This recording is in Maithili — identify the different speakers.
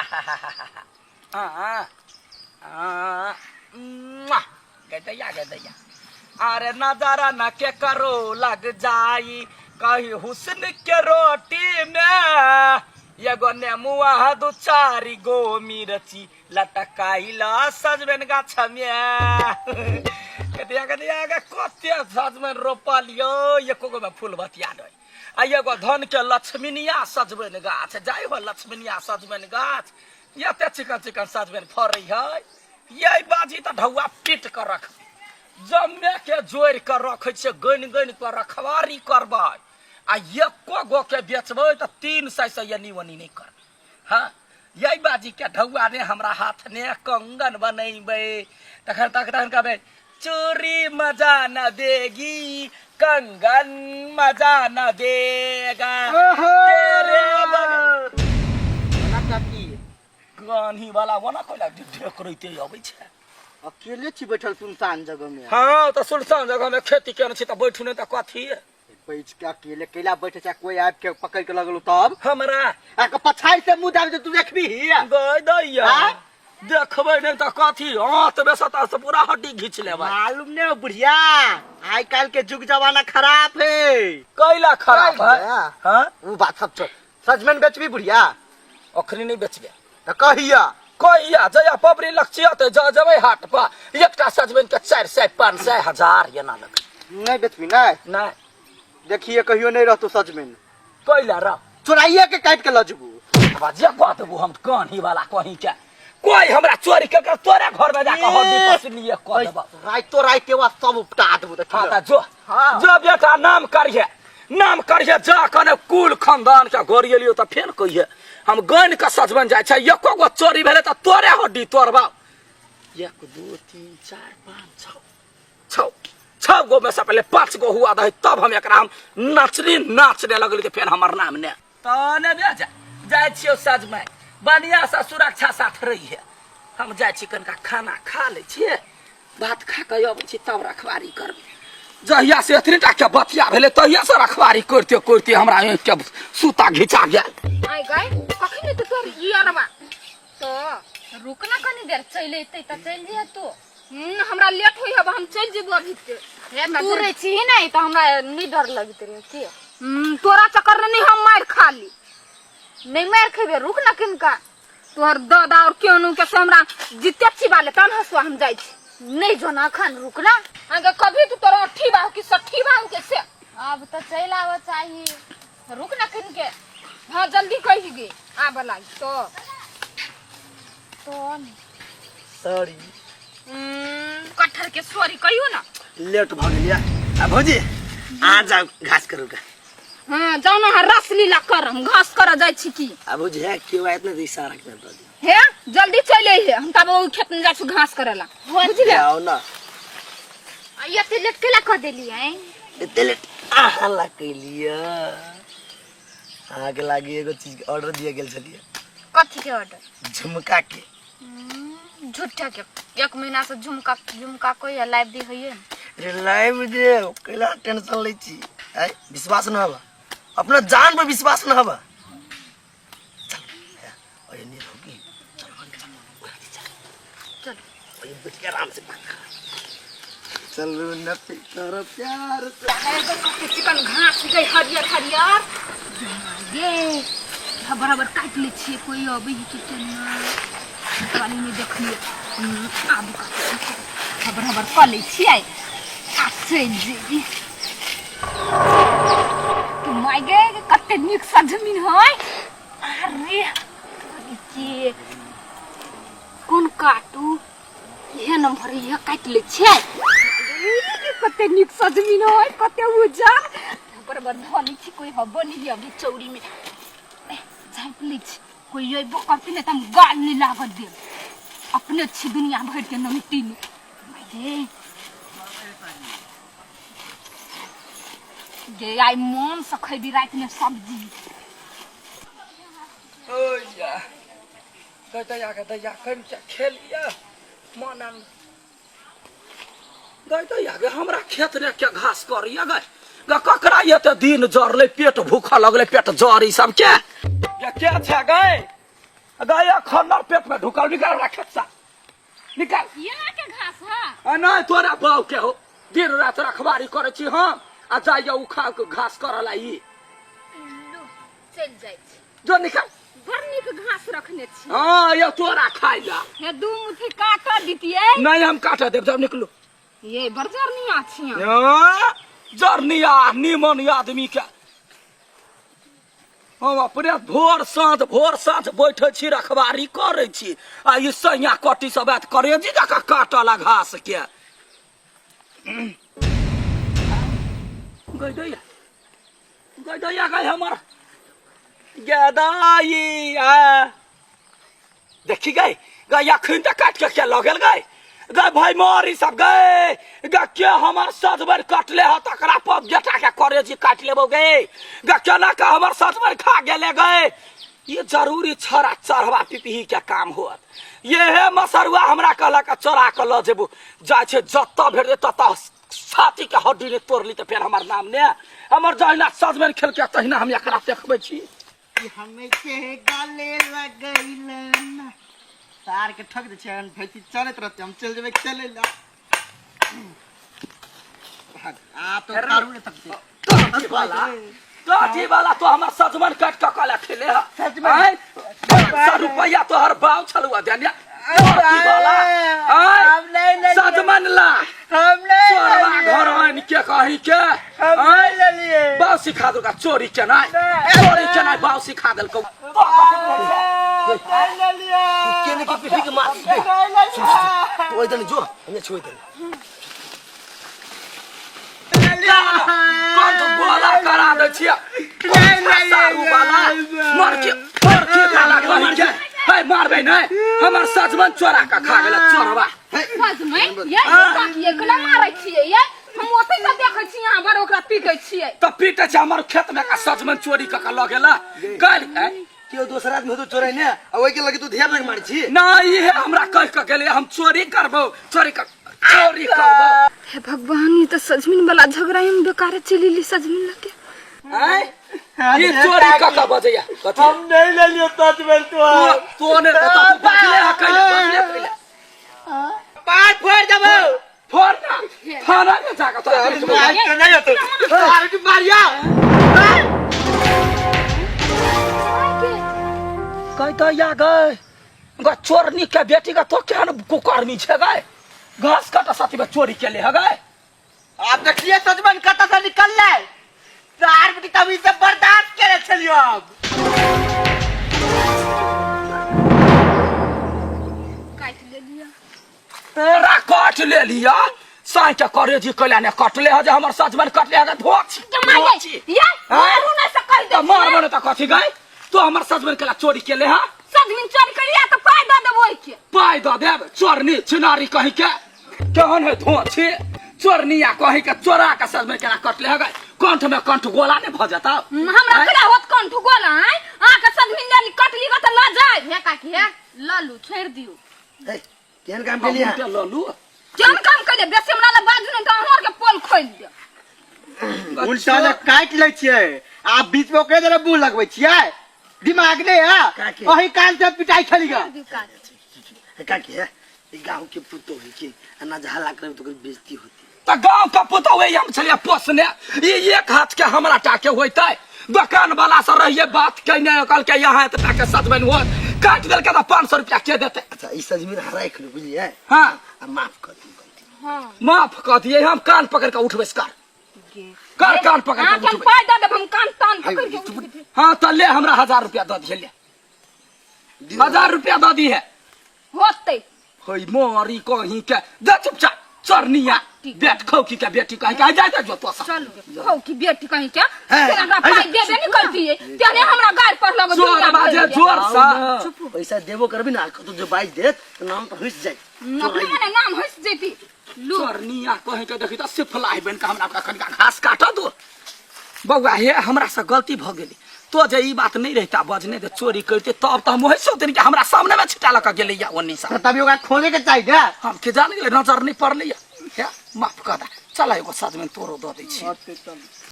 Speaker 1: आ आ मुआ, गे दैया गे दैया अरे नजर न के करो लग जाई कहीं हुस्न के रोटी में एगो नेमुआ दू चारि गो मिर्ची लटकाइला सजमनि गाछ में। कतिया कतिया के कते सजमनि रोपल यौ, एको गो में फूल बतिया नहीं। आ एगो धन के लक्ष्मीनिया सजमनि गाछ, जाय हो लक्ष्मीनिया सजमनि गाछ, एते चिकन चिकन सजमनि फड़ै है। ये बाजी तऽ ढौआ पीट कऽ रखबै, जमे के जोड़ि कऽ रखै छियै, गनि गनि कऽ रखवारी करबै आ एको गो के बेचबै तऽ 300 से एनी ओनी नहि करबै। हाँ यही बाजी के ढौआ ने हमरा हाथ ने कंगन बनेबै, तखन तक तखन कहबै चोरी मजा न देगी कंगन मजा न देगा तेरे बगैर।
Speaker 2: ओना काकी
Speaker 1: कान्ही वाला ओना कोइला ढेकरैते अबै छै।
Speaker 2: अकेले छी बैठल सुनसान जगह में?
Speaker 1: हाँ तऽ सुनसान जगह में खेती केने छी तऽ बैठू नहि तऽ कथी।
Speaker 2: बैठ के अकेले कैला बैठे छै, कोई आबि के पकड़ के लगलो तब
Speaker 1: हमरा
Speaker 2: आ के पछाइ से मुंह दाबि दे, तू देखबी ही
Speaker 1: गय दैया।
Speaker 2: आँय?
Speaker 1: देखबै नहि तऽ कथी, हाथ में सता से पूरा हड्डी घीच लेबै।
Speaker 2: मालूम ने हो बुढ़िया, आइ काल्हि के जुग जमाना खराब है।
Speaker 1: कैला खराब है?
Speaker 2: कैला?
Speaker 1: हाँ?
Speaker 2: उ बात सब छोड़, सजमनि बेचबी बुढ़िया?
Speaker 1: अखनी नहि बेचबे।
Speaker 2: तऽ कहिया?
Speaker 1: कहिया जया पबरी लक्ष्य जा जेबै हाट पर, एकटा सजमनि के 400 500 1000 एना लग।
Speaker 2: नहीं बेचबी? नहीं
Speaker 1: नहीं।
Speaker 2: देखिए कहियो नहीं रहतो सजमनि।
Speaker 1: कैला रह?
Speaker 2: चोराइए के काट के लऽ जेबू।
Speaker 1: बाजे कह देबू हम कान्ही वाला कहीं के कोई हमरा चोरी के कर तोरे घर में जाके हड्डी पसलिए कह देबा।
Speaker 2: राइतो राइते वा सब उपटा देबू। देख
Speaker 1: हाँ तऽ जो।
Speaker 2: हाँ।
Speaker 1: जो बेटा नाम करिहे, नाम करिहे, जा कने कुल खानदान के गरिएलियो तऽ फेर कहिहे हम गनि के सजमनि जाइ छै, एको गो चोरी भेलै तऽ तोरे हड्डी तोड़बा। 1 2 3 4 5 6 6 6 गो में से पहले 5 गो हुआ दही तब हम एकरा हम नाचनी नाचने लगली तऽ फेर हमर नाम ने तऽ ने बे जा जाइ छियौ सजमनि बढ़िया से सुरक्षा साथ रही है। हम जाइ छी कनिका खाना खा लै छियै, भात खा कऽ अबै छी तब रखवारी करबै। जहिया से एतनी टा के बतिया भेलै तहिया से रखवारी करिते करिते हमरा आँखि के सूता घिचा गेल।
Speaker 3: आइ गाय कखन एतै तोर ई अरबा? तो रुक ना कनी देर, चलि एतै तऽ चलि जइहे तू। हमरा लेट होइ हब, हम चलि जेबो अभी ते।
Speaker 4: हे तू रे छी नहीं तो हमरा नहीं डर लगते रे की।
Speaker 3: तोरा चक्कर में नहीं हम मार खा ली।
Speaker 4: नहीं मार खेबे, रुक ना किनका।
Speaker 3: तोहर दादा और केहनु के से हमरा जिते चिबा ले तन हसुआ हम जाइ छी।
Speaker 4: नहीं जो ना खान रुक ना।
Speaker 3: अगे कभी तू तोरा अट्ठी बाहु की सट्ठी बाहु के से।
Speaker 4: अब तो चल आवा चाहिए, रुक ना किनके।
Speaker 3: हाँ जल्दी कही गे आब लाग तो।
Speaker 4: तो
Speaker 2: सॉरी।
Speaker 3: कटहर के सॉरी कहियो ना।
Speaker 2: लेट भ गेलिया। आ भौजी आ जाओ घास करू का।
Speaker 3: हाँ जाओ ना रस लीला कर, हम घास कर जाय छी की।
Speaker 2: आ भौजी है क्यों आयत ना इशारा कर दो।
Speaker 3: हे जल्दी चले हे, हम तब ओइ खेत में जाय छी घास करेला। बुझले?
Speaker 2: आओ ना।
Speaker 4: आ एते लेट केला कर देली हैं?
Speaker 2: एते लेट आहा ला कैलिया। अहाँ के लागी एगो चीज के ऑर्डर दिया गेल छलिए।
Speaker 4: कथी के ऑर्डर?
Speaker 2: झुमका के।
Speaker 4: झूठा के 1 महीना से झुमका झुमका कोई लाइव दी होइए।
Speaker 2: रे लाइव दे कैला टेंशन लै छी? आय विश्वास न हबा, अपना जान पर विश्वास न हबा। चल ओए नहीं होगी, चल चल चल
Speaker 4: चल
Speaker 2: ओए बैठ के आराम से बात कर। चलू न तेरा प्यार से।
Speaker 3: चिकन घास गई हरियर हरियर ये बराबर काट ले छिए, कोई अबै है कि केना पानी में देखलिए। आब काट बराबर कऽ लै छिए आ चलि जेबी। तू my गे कते नीक सजमीन है। अरे के
Speaker 4: कोन काटू?
Speaker 3: इहे नंबर इहे काटि लै छियै। कते नीक सजमीन है, कते उज्जर। बराबर धऽ लै छी, कोई हबो नहीं अभी चौरी में। झाँपि लै छी, कोई अयबो करती नहीं तऽ हम गाल नहीं लागऽ देब। अपने छी दुनिया भरि के नमतीन। गे गे आइ मोन से खैबी राति में सब्जी।
Speaker 1: ओया दैया के दैया कनि खेलिया मन आन गै दैया गे हमरा खेत ने के घास करिया गै गे ककरा एते दिन जरलै, पेट भूखा लगलै, पेट जर ई सब के गे के छै गै? गया खन्नर पेट में ढुकल निकाल हमरा खेत से निकाल
Speaker 3: यहाँ के घास है
Speaker 1: आ नहीं तोरा बाऊ के हो दिन रात रखवारी करे छी हम आ जाइए उखा के घास करला ई
Speaker 3: लू, चलि जाइ छी
Speaker 1: जो निकाल
Speaker 3: बड़ नीक घास रखने छी
Speaker 1: हाँ ये तोरा खाइ ला
Speaker 3: हे दू मुट्ठी काट दितियै
Speaker 1: नहीं हम काट देब जब निकलू
Speaker 3: ये बड़ जरनिया छी अहाँ।
Speaker 1: हाँ, जरनिया निमन आदमी के हम अपने भोर साँझ बैठे छी रखवारी करै छी आ ई सैया कटी सब आयत करेजी जकाँ काटला घास के गैदैया गैदैया गै हमर गेदाई आ देखी गई गई अखन तक काट के के लगल गई गई भाई मोरी सब गए ग के हमर सजमनि कटले ह तकरा पर बेटा के करेजी काट लेबो गे ग केना के हमर सजमनि खा गेले गए ये जरूरी छड़ा चढ़वा पिपही के काम होत ये हे मसरुआ हमरा कहलक चोरा के ल जेबो जाइ छै जतऽ भेट ततऽ छाती के हड्डी ने तोड़ली तऽ फेर हमर नाम ने हमर जहिना सजमनि खेलकै तहिना हम एकरा देखबै छी
Speaker 5: हमे के गले लगैलन तार के ठक दे छै भैंसी चलैत रहते हम चल जेबै खेलै ला आप तो दारू ले सकते
Speaker 1: वाला काठी वाला तो हमर सजमन काट के कहला खेले ह
Speaker 5: सजमनि?
Speaker 1: आँय? 500 रुपया तोहर बाव छलुआ देने काठी वाला आँय?
Speaker 5: हम नहीं लेलिए।
Speaker 1: सजमन ला
Speaker 5: हम नहीं
Speaker 1: चोरवा
Speaker 5: लेलिए।
Speaker 1: घर आनि के कही के
Speaker 5: हम
Speaker 1: आँय?
Speaker 5: नहीं लेलिए
Speaker 1: बाव सिखा देलका चोरी केनाइ चोरी केनाइ बाव सिखा देलकौ
Speaker 5: नहीं लेलिए
Speaker 2: केने के पीठी के मार
Speaker 5: नहीं लेलिए
Speaker 2: तू ओइ दने जो हमे छोड़ दने
Speaker 1: कंठ गोला करा दै छियै सारू वाला मरके मरके वाला कही के हे मारबै नै हमर सजमन चोरा के खा गेल चोरवा
Speaker 3: सजमनि ये काकी केना मारै छियै ये हम ओतै से देखै छी अहाँ बड़ ओकरा पीटै छियै
Speaker 1: तऽ पीटे छै हमर खेत में का सजमन चोरी कऽ के लऽ गेल काल्हि
Speaker 2: केओ दोसर आदमी होतो चोरै ने आ ओइ के लगे तू धिया पुता के मारै छी
Speaker 1: ना इहे हमरा कहि के गेलै हम चोरी करबौ चोरी कर चोरी करबौ
Speaker 3: हे भगवान ई तऽ सजमनि वाला झगड़ा हम बेकारे चलि एली सजमनि लके
Speaker 1: आँय ई चोरी कऽ के बजैया कथी
Speaker 5: हम नहीं लेलिए सजमनि तो
Speaker 1: तू तू ने तऽ तू बजले है कैले बजले कैले
Speaker 5: पार फोड़ देबो
Speaker 1: फोड़ ना थाना में जाके तोरा बेचबौ।
Speaker 5: आज तो नहीं होतो तार के मारिया
Speaker 1: कहि तऽ या गए ग चोरनी के बेटी का तो केहन कुकर्मी छै गए घास काटा साथी में चोरी केले है गए
Speaker 5: आप देखिए सजमन कतऽ से निकललै तार बेटी तभी से बर्दाश्त केने छलियो हम
Speaker 3: काटि लेलियै
Speaker 1: तोरा काट ले लिया साँझ के करे जी कैला ने कटले है जे हमर सजमन कटले है धोची धोची
Speaker 3: ये
Speaker 1: आँय?
Speaker 3: मारू ना से कहि
Speaker 1: तऽ
Speaker 3: दे
Speaker 1: मारबो ने तऽ कथी गए तो हमर सजमन केला चोरी केले है
Speaker 3: सजमनि चोरी करिया तऽ पाइ दऽ देबो ओहिके
Speaker 1: पाइ दऽ देब चोरनी छिनारी कहीं के केहन है धोची चोरनी या कहीं के चोरा के सजमन केला कटले है गए कंठ में कंठ गोला ने भऽ जेता
Speaker 3: हमरा केला होत कंठ गोला आँय अहाँके सजमनि लेली कटली गऽ तऽ लऽ जाय हे काकी हे लऽ लू छोड़ि दियौ
Speaker 2: ए केहन काम केलियै
Speaker 1: हम लऽ लू
Speaker 3: केहन काम करियै बेसी हमरा लग बाजू नहि तऽ अहाँ आरके पोल खोलि देब
Speaker 5: उल्टा ने काटि लै छियै आ बीच में ओकरे जरा मुंह लगबै छियै दिमाग नहीं है
Speaker 2: काकी।
Speaker 5: वही कान से पिटाई खेली गा
Speaker 3: दियौ काकी
Speaker 2: काकी है ई गांव के पुतोह है के आ ना हल्ला करब तो ओकर बेइज्जती होती
Speaker 1: तऽ गाँव के पुतोह हम छलियै पोसने ई एक हाथ के हमरा टा के होइतै दोकान वाला से रहिए बात केने कहलकै यहाँ एतबा के सजमनि होत काटि देलकै तऽ 500 रुपया के देतै
Speaker 2: अच्छा ई सजमनि हराइ खलु बुझलियै
Speaker 1: हाँ
Speaker 2: आ माफ कर दियौ गलती
Speaker 3: हाँ
Speaker 1: माफ कऽ दियै हम कान पकड़ के उठबै से कर कर कान पकड़ के
Speaker 3: अहाँके हम
Speaker 1: उठबै
Speaker 3: पाइ दऽ देब हम कान तान पकड़ के उठबै
Speaker 1: हाँ तऽ ले हमरा 1000 रुपया दऽ दिहे ले 1000 रुपया दऽ दिहे
Speaker 3: होतै
Speaker 1: होय मोरी कहीं के जा चुपचाप चरनिया बेट खौकी के बेटी कहीं के जा जा जो तो सा
Speaker 3: चलू हौ की बेटी कहीं के फेर हमरा पाइ देबे नहि करतियै तेहने हमरा गारि पर लगो
Speaker 1: जोर बाजे जोर सा
Speaker 2: पैसा देबो करबी ना कतौ जो बाजि देत तऽ नाम पर हँसि जाय
Speaker 3: अपने मने नाम हँसि जैती लू
Speaker 1: चरनिया कहीं के देखी त सिफलाई बन के हमरा कनिका घास काट दो बौआ हे हमरा से गलती भ गेली तो जे ई बात नहीं रहता बजने जे चोरी करते तब तो हम वही सोचते कि हमरा सामने में छिटा लऽ के गेलै या ओन्नी से
Speaker 5: तभी ओकरा खोजे के चाहिए ना
Speaker 1: हम के जान गेलै नजर नहीं पड़लै या हे, माफ कऽ दे चल एगो सजमनि तोरो दऽ दै छी